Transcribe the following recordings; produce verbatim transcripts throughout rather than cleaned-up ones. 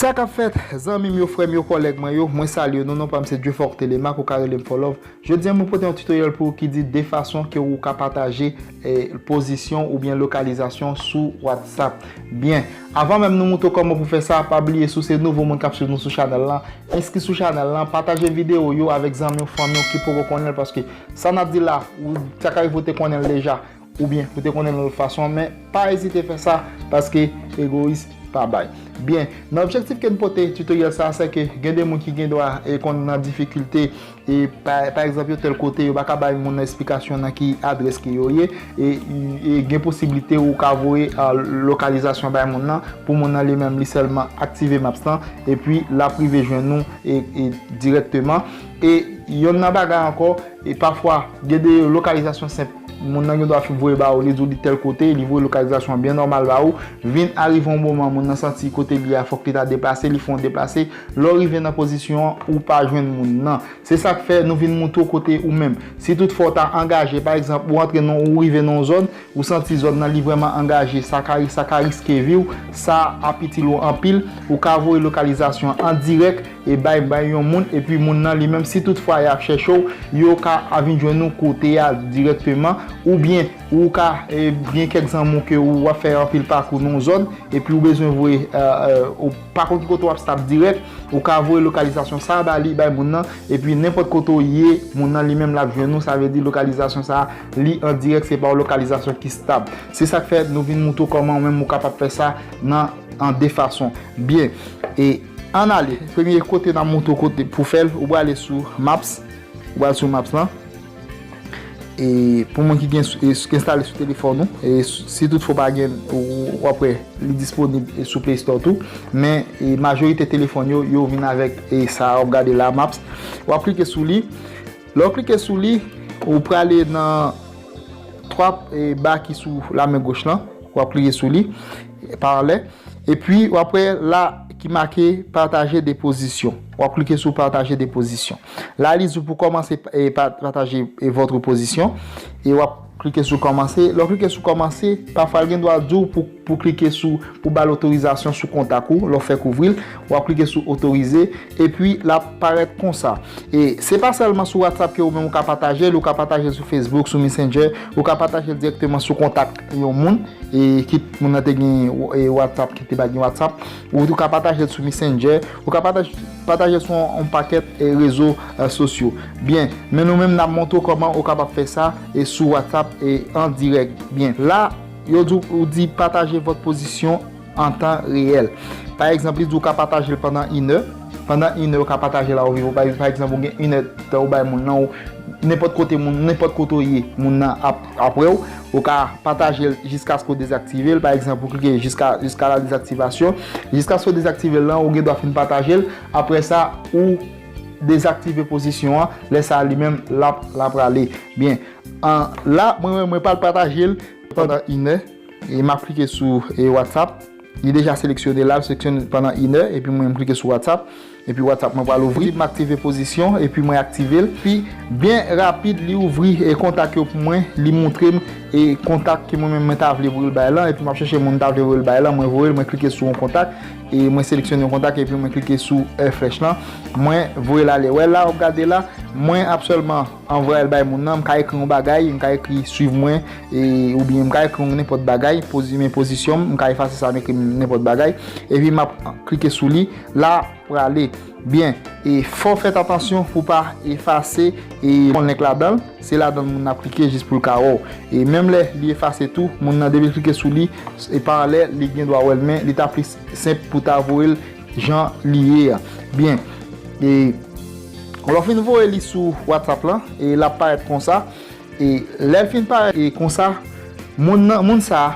Sa k ap fèt, zanmi m yo, frè m yo, kòlèg mwen yo, mwen salye nou, non pa m se Dieufortelemaque, ou ka rele m Folove. Jodi a, mwen pote yon tutoriel pou ou ki di de fason ke ou ka pataje eh, pozisyon oubyen lokalizasyon sou WhatsApp. Byen, avan menm nou moutre w kòman pou fè sa, pa bliye si w se nouvo moun k ap swiv nou sou chanèl lan, enskri sou chanèl lan, pataje videyo yo avèk zanmi w, fanmi w ki poko konnen l, paske sa n ap di la, ou ta ka rive ou te konnen l deja, oubyen ou te konnen l yon lòt fason, men pa ezite fè sa, paske egoyis pa bay. Byen, nan objektif ke n pote tutoriel sa, se ke gen de moun ki gen dwa e konn nan difikilte, e pa, pa egzanp, yo tèl kote, yo pa ka bay moun nan esplikasyon nan ki adrès ke yo ye, e, e gen posiblite ou ka voye a, lokalizasyon bay moun nan, pou moun nan li menm li sèlman aktive Maps lan, epi l ap rive jwenn nou e, e dirèkteman. E yonn nan bagay ankò, e pafwa, gen de lokalizasyon senp, moun nan gen dwa voye ba ou, li di w li tèl kote, li voye lokalizasyon byen nòmal ba ou, vin arive yon moman, moun nan santi kote li a, fòk li ta deplase, li fè yon deplase, lè w rive nan pozisyon an, ou pa jwenn moun nan. Se sa k fè nou vin moutre w kote ou menm. Si toutfwa w ta angaje, pa egzanp, ou antre nan, ou rive nan yon zòn, ou santi zòn nan li vrèman angaje, sa ka, sa ka riske vi w, sa ap itil ou anpil, ou ka voye lokalizasyon an dirèk e bay, bay yon moun, epi moun nan li menm, si toutfwa y ap chèche w, yo ka a vin jwenn ou kote a dirèkteman, oubyen ou ka e, gen kèk zanmi w ke ou ap fè anpil pakou nan yon zòn, epi ou bezwen voye, e, e, ou pa konn ki kote w ap stab dirèk, ou ka voye lokalizasyon sa a ba li, bay moun nan, epi nenpòt kote w ye, moun nan li menm l ap jwenn ou, sa vle di lokalizasyon sa a, li an dirèk, se pa yon lokalizasyon ki stab. Se sa k fè nou vin moutre w kòman ou menm ou kapab fè sa nan, an de fason. Byen, e ann ale. Premye kote n ap moutre w kote pou fè l, ou prale sou Maps, ou prale sou Maps lan. E pou moun ki gen sou- e sou- ki enstale sou telefòn ou, e sou- si toutfwa w pa gen, ou, w ap wè li disponib e sou Play Store tou, men e majorite telefòn yo, yo vin avèk e sa w ap gade la, Maps. W ap klike sou li. Lè w klike sou li, ou prale nan twa e ba ki sou lamen goch lan, w ap klike sou li, paralèl. Epi, w ap wè la ki make pataje de pozisyon. W ap klike sou pataje de pozisyon. La, li di w pou kòmanse e pa- pataje e votre position. E w ap klike sou kòmanse. Lè w klike sou kòmanse, pafwa l gen dwa di w pou, pou klike sou, pou ba l otorizasyon sou kontak ou, lè w fèk ouvri l, w ap klike sou otorize, epi l ap parèt konsa. E se pa sèlman sou WhatsApp ke ou menm ou ka pataje l, ou ka pataje l sou Facebook, sou Messenger, ou ka pataje l dirèkteman sou kontak yon moun, e kit moun nan te gen e WhatsApp, kit te pa gen WhatsApp, ou tou ka pataje l sou Messenger, ou ka pataje, pataje l sou yon, yon pakèt e rezo e sosyo. Byen, men nou menm n ap montre w kòman ou kapab fè sa e sou WhatsApp e an dirèk. Byen, la, yo di w, ou di pataje vòt pozisyon an tan reyèl. Pa egzanp, li di w ka pataje l pandan inè. Pandan inè, ou ka pataje la ou viv. Pa, pa egzanp, ou gen inè tan ou bay moun nan, ou nenpòt kote moun, nenpòt kote w ye, moun nan ap, ap wè w. Ou ka pataje l jiskaske w dezaktive l. Pa egzanp, ou klike jiska, jiska la dezaktivasyon. Jiskaske w dezaktive l lan, ou gen dwa fin pataje l. Apre sa, ou dezaktive pozisyon an. Lè sa a, li menm, l ap, l ap prale. Byen. An, la, mwen, mwen, mwen pral pataje l pandan inè. E m ap klike sou e WhatsApp. Li deja seleksyone la, l seleksyone pandan inè, epi mwen, m klike sou WhatsApp. Epi WhatsApp mwen pral ouvri, m aktive pozisyon, epi mwen aktive l. Epi byen rapid, li ouvri e kontak yo pou mwen, li montre m e kontak ke mwen menm mwen ta vle voye l bay lan, epi m ap chèche moun m ta vle voye l bay lan, mwen voye l, mwen klike sou yon kontak, e mwen seleksyone yon kontak, epi mwen klike sou e flèch lan, mwen voye l ale. Wè la, w ap gade la, mwen ap sèlman anvoye l bay moun nan, m ka ekri yon bagay, m ka ekri swiv mwen, e, oubyen m ka ekri yon nenpòt bagay, pozi-, men pozisyon m, m ka efase sa, m ekri nenpòt bagay, epi m ap klike sou li, la prale. Byen, e fò w fè atansyon pou w pa efase e yon link ladan l, se ladan l moun nan ap klike jis pou l ka wè w. E menm lè li efase tou, moun nan depi l klike sou li, e paralèl, li gen dwa wè l, men li ta plis senp pou ta voye l jan li ye a. Byen, e lè w fin voye li sou WhatsApp lan, e l ap parèt konsa. E lè l fin parèt e konsa, moun nan, moun sa a,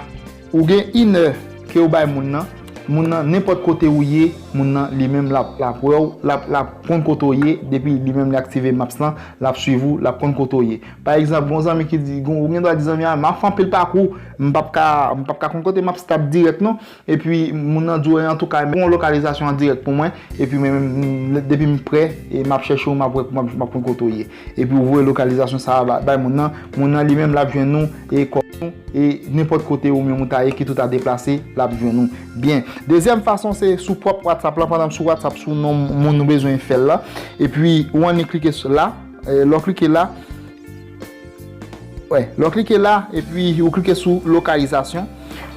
ou gen inè ke ou bay moun nan, moun nan, nenpòt kote ou ye, moun nan, li menm, l ap, l ap wè w, l ap, l ap konn kote w ye, depi li menm li aktive Maps lan, l ap swiv ou, l ap konn kote w ye. Pa egzanp, gen yon zanmi ki di, gen, ou gen dwa di zanmi a, m ap fè anpil pakou, m p ap ka, m p ap ka konn kote Maps t ap dirèk non, epi moun nan di w, antouka, yon lokalizasyon an dirèk pou mwen, epi mwen menm, depi m prè, e m ap chèche w, m ap wè, m ap, m ap konn kote w ye. Epi ou voye lokalizasyon sa a ba-, bay moun nan, moun nan li menm l ap jwenn ou, e kò nou, e nenpòt kote ou menm ou ta ye, kit ou ta deplase, l ap jwenn ou. Byen. Dezyèm fason, se sou pwòp WhatsApp. WhatsApp la, pandan m sou WhatsApp, sou non moun ou bezwen fè l la. Epi, ou annik klike sou la. E, lè w klike la, wè, lè w klike la, epi ou klike sou lokalizasyon.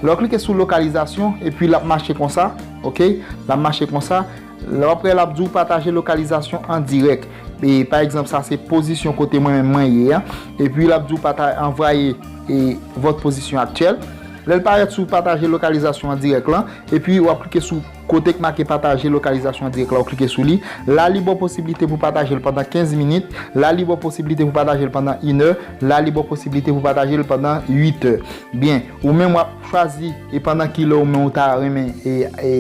Lè w klike sou lokalizasyon, epi l ap mache konsa, oke? L ap mache konsa. Lè w ap wè, l ap di w pataje lokalizasyon an dirèk. E, pa egzanp, sa se pozisyon kote mwen menm mwen ye a. Epi l ap di w pata-, anvwaye, e, votre position actuelle. Lè l parèt sou pataje lokalizasyon an dirèk lan, epi w ap klike sou kote k make pataje lokalizasyon an dirèk la, w klike sou li. La, li ba w posiblite pou pataje l pandan kenz minit. La, li ba w posiblite pou pataje l pandan inè. La, li ba w posiblite pou pataje l pandan uit è. Byen, ou menm w ap chwazi e pandan ki lè ou menm ou ta renmen e, e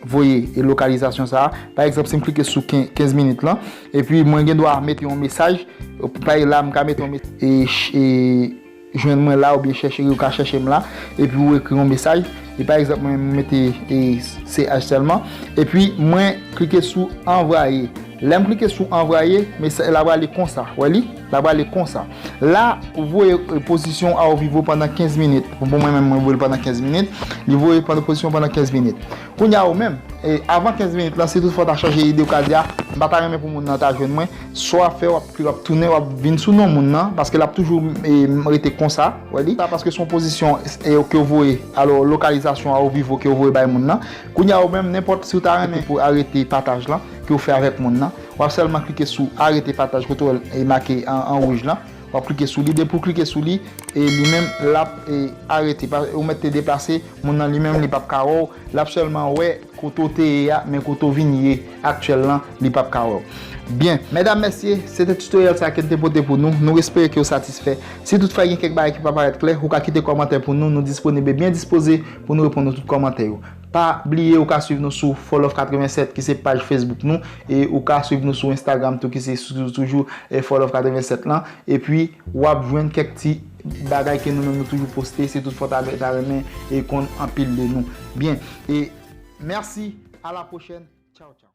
voye e lokalizasyon sa a. Pa egzanp, si m klike sou ken-, kenz minit lan, epi mwen gen dwa mete yon mesaj, pa la m ka mete yon mes-, e, ch-, e, jwenn mwen la oubyen chèche, ou ka chèche m la, epi ou ekri yon mesaj, e pa egzanp, mwen mete e, C H sèlman, epi mwen klike sou anvwaye. Lè m klike sou anvwaye, mesaj la prale konsa, wè li? La prale konsa. La, ou voye e, pozisyon ao vivo pandan kenz minit. Pou mwen menm, mwen voye l pandan kenz minit. Li voye pandan pozisyon pandan kenz minit. Kounye a ou menm, e, avan kenz minit lan, si toutfwa w ta chanje ide, ou ka di, a, m pa ta renmen pou moun nan ta jwenn mwen, sa w ap fè, w ap, w ap tounen, w ap vin sou non moun nan, paske l ap toujou e, rete konsa, wè li. Sa paske se yon pozisyon e, ke w voye, alò, lokalizasyon ao vivo ke w voye bay moun nan. Kounye a ou menm, nenpòt si w ta renmen pou arete pataj lan, ke w fè avèk moun nan, w ap sèlman klike sou arete pataj kote w wè l e make an, an wouj lan. W ap klike sou li. Depi w klike sou li, e li menm, l ap e, arete. Pa, ou mèt te deplase, moun nan li menm, li p ap ka wè w. L ap sèlman wè kote w te ye a, men kote w vin ye aktyèl lan, li p ap ka wè w. Byen, medam, mesye, se te tutorial sa ke n te pote pou nou. Nou espere ke w satisfè. Si toutfwa gen kèk bagay ki pa parèt klè, ou ka kite kòmantè pou nou. Nou disponib e byen dispoze pou nou reponn nou tout kòmantè yo. Pa bliye, ou ka swiv nou sou Follow F katrevennsèt, ki se paj Facebook nou, e ou ka swiv nou sou Instagram tou, ki se sou, toujou e, Follow F katrevennsèt lan. Epi, w ap jwenn kèk ti bagay ke nou menm nou toujou poste, si toutfwa w ta, ta renmen e konn anpil de nou. Byen, e mèsi, a la pwochèn, tchaw, tchaw.